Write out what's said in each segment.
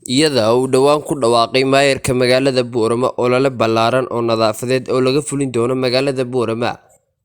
Iyada oo uu dhowaan ku dhawaaqay maayarka magaalada Boorama olole ballaaran oo nadaafadeed oo laga fulin doono magaalada Boorama,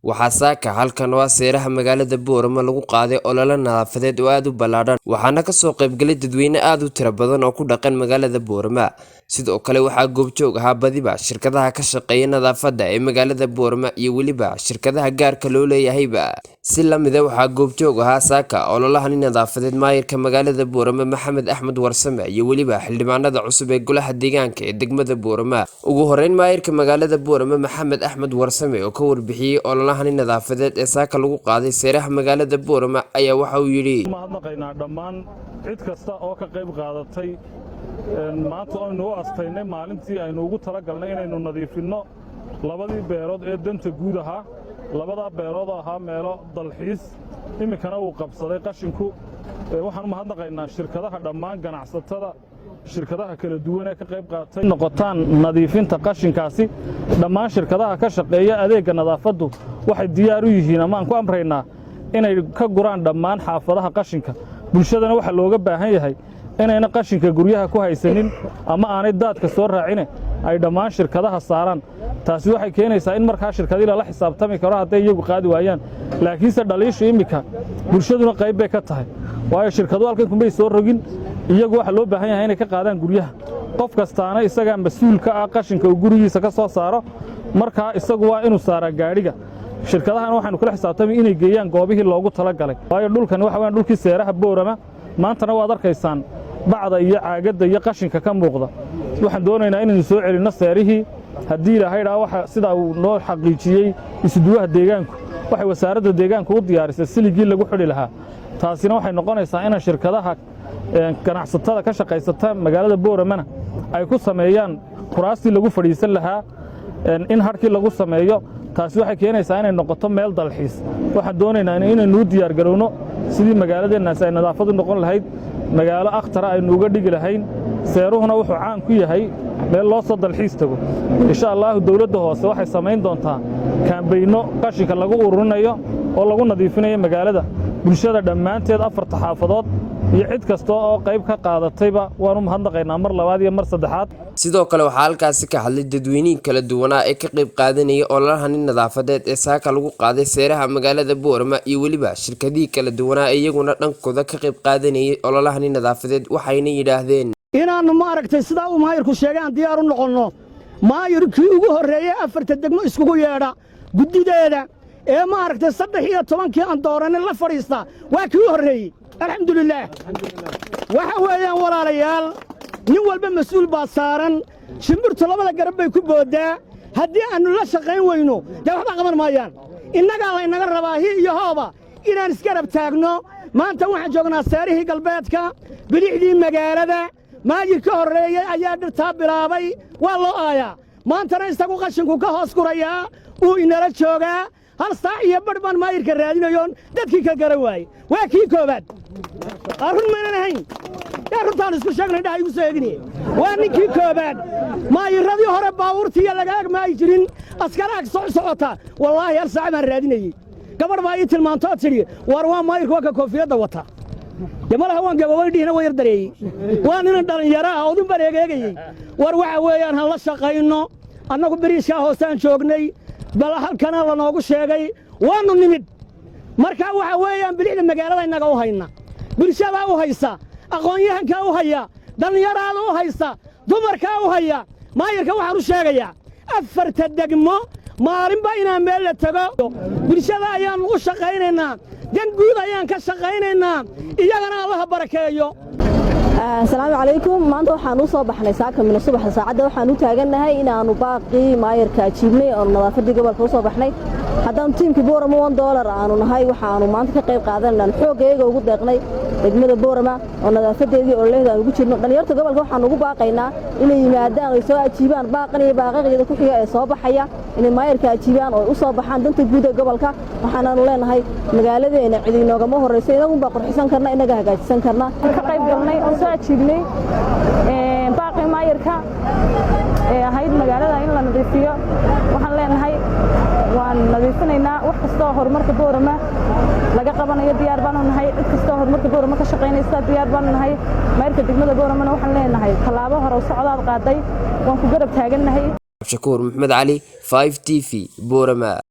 waxaa saaka halkan oo ah seeraha magaalada Boorama lagu qaaday olole nadaafadeed oo aad u ballaadhan, waxaana kasoo qaybgalay dadweyne aad u tiro badan oo ku dhaqan magaalada Boorama. Sidoo kale waxaa goobjoog ahaa badiba shirkadaha ka shaqeeya nadaafadda ee magaalada Boorama iyo weliba shirkadaha gaarka loo leeyahayba. Si lamida waxaa goobjoog ahaa saaka ololahani nadaafadeed maayarka magaalada Boorama Maxamed Axmed Warsame iyo weliba xildhibaanada cusub ee golaha deegaanka ee degmada Boorama. Ugu horeyn, maayarka magaalada Boorama Maxamed Axmed Warsame oo ka warbixiyey ololahani nadaafadeed ee saaka lagu qaaday seeraha magaalada Boorama ayaa waxa uu yidhi: Mahadnaqaynaa dhammaan cid kasta oo ka qayb qaadatay. Maanta aynu u astaynay maalintii aynu ugu talagalnay inaynu nadiifinno labadii beerood ee danta guud ahaa. Labadaa beerood oo ahaa meelo dalxiis, iminkana uu qabsaday qashinku. Waxaan u mahadnaqaynaa shirkadaha, dhammaan ganacsatada, shirkadaha kala duwan ee ka qayb qaatay noqotaan nadiifinta qashinkaasi. Dhammaan shirkadaha ka shaqeeya adeegga nadaafaddu waxay diyaar u yihiin ama aan ku amraynaa inay ka guraan dhammaan xaafadaha qashinka. Bulshadana waxaa looga baahan yahay inayna qashinka guryaha ku haysanin ama aanay daadka soo raacine ay dhammaan shirkadaha saaraan. Taasi waxay keenaysaa in markaa shirkadii lala xisaabtami karo hadday iyagu qaadi waayaan. Laakiinse dhaliishu immika bulshaduna qayb bay ka tahay, waayo shirkadu halkan kumay soo rogin. Iyagu waxaa loo baahan yahay inay ka qaadaan guryaha. Qof kastaana isagaa mas-uul ka ah qashinka uu gurigiisa ka soo saaro. Markaa isagu waa inuu saaraa gaadhiga. Shirkadahana waxaynu kula xisaabtamay inay geeyaan goobihii loogu talagalay, waayo dhulkani waxa weyaan dhulkii seeraha Boorama. Maantana waad arkaysaan bacda iyo caagadda iyo qashinka ka muuqda. Waxaan doonaynaa inaynu soo celinno seerihii, haddii Ilaahay dhaa. Waxa sidaa uu noo xaqiijiyey isuduwaha deegaanku, waxay wasaaradda deegaanku u diyaarisay siligii lagu xidhi lahaa. Taasina waxay noqonaysaa inaan shirkadaha ganacsatada ka shaqaysata magaalada Booramana ay ku sameeyaan kuraastii lagu fadhiisan lahaa, in harkii lagu sameeyo. Taasi waxay keenaysaa inay noqoto meel dalxiis. Waxaan doonaynaa inaynuu diyaargarowno sidii magaaladeennaasi ay nadaafad u noqon lahayd, magaalo akhtara aynu uga dhigi lahayn. Seeruhuna wuxuu caan ku yahay meel loo soo dalxiis tago. Insha Allaahu, dawladda hoose waxay samayn doontaa kaambayno qashinka lagu ururinayo oo lagu nadiifinayo magaalada. Bulshada dhammaanteed, afarta xaafadood iyo cid kasta oo qayb ka qaadatayba, waanu mahadnaqaynaa mar labaad iyo mar saddexaad. Sidoo kale waxaa halkaasi ka hadlay dadweynihii kala duwanaa ee ka qayb qaadanayay ololahani nadaafadeed ee saaka lagu qaaday seeraha magaalada Boorama iyo weliba shirkadihii kala duwanaa ee iyaguna dhankooda ka qayb qaadanayay ololahani nadaafadeed, waxayna yidhaahdeen: Inaannu, maaragtay, sidaa uu maayirku sheegay aan diyaar u noqonno. Maayirkii ugu horreeyey afarta degmo iskugu yeedha guddideeda ee, maaragtay, 13-kii aan dooranay la fadhiista waa kii u horreeyey. Alxamdulilaah. Waxa weeyaan, walaalayaal, nin walba mas-uul baa saaran. Shimbirtu labada garab bay ku booddaa. Haddii aannu la shaqayn weyno, dee waxba qaban maayaan. Innagaa laynaga rabaa hi iyo hooba inaan isgarab taagno. Maanta waxaan joognaa seerihii galbeedka, bidixdii magaalada. Maayir ka horreeyey ayaa dhirtaa bilaabay, waa loo aayaa. Maantana isagu qashinku ka hoos gurayaa, uu inala joogaa. Hal saac iyo badh baan maayirka raadinayoon dadkii ka garan waayey. Waa kii koowaad. Run maynan ahayn yaa? Runtaan isku sheegnay, dhaha igu soo eeginaye. Waa ninkii koowaad. Maayiradii hore baabuurtiiya laga ag maayi jirin, askar ag socota. Wallaahi, hal saac baan raadinayey. Gabadh baa ii tilmaantoo tidhi: "Waar, waa maayirku, waa ka koofiyadda wata." Dee malaha waan gaboobay, dhihina waa yar dareeyey. Waa ninan dhallinyaro ah, odun baan eegeegayey. War, waxa weeyaan, han la shaqayno. Annagu biriishkaa hoosaan joognay, bal halkana lanoogu sheegay, waannu nimid. Marka waxa weeyaan, bilicda magaalada innaga u hayna, bulshadaa u haysa, aqoon-yahankaa u haya, dhallinyaraada u haysa, dumarkaa u haya. Maayirka waxaan u sheegayaa afarta degmo maalinba inaan meel la tago. Bulshada ayaannu u shaqaynaynaa, dan guud ayaan ka shaqaynaynaa. Iyagana Allaha barakeeyo. Asalaamu calaykum. Maanta waxaan u soo baxnay saaka mina subaxda saacadda. Waxaan u taagannahay inaannu baaqii maayarka ajiibnay oonu nadaafaddii gobolka u soo baxnay. Haddaannu tiimkii Boorama $1 aanu nahay, waxaannu maanta ka qayb qaadanayna xooggayaga ugu deeqnay degmada Boorama oo nadaafadeedii ololehda aan ugu jirno. Dhallinyarta gobolka waxaan ugu baaqaynaa inay yimaadaan oy soo ajiibaan baaqan iyo baaqaqyada ku xiga ee soo baxaya, inay maayarka ajiibaan oo u soo baxaan danta guud ee gobolka. Waxaanaanu leenahay, magaaladeena cid inoogama horrayso. Inagunbaa qurxisan karna, inaga hagaajisan karna. Ka qayb galnay oo soo ajiibnay baaqii maayarka ee ahayd magaalada in la nadiifiyo. Waxaan leenahay, waan nadiifinaynaa wax kasta oo horumarka Boorama. Laga qabanayo diyaar baanu nahay. Cid kastoo horumarka Boorama ka shaqaynaysa diyaar baanu nahay. Maayarka degmada Booramana waxaan leenahay, tallaabo hore u socdaad qaaday, waan ku garab taagannahay. Shakuur Maxmed Cali, 5 TV, Boorama.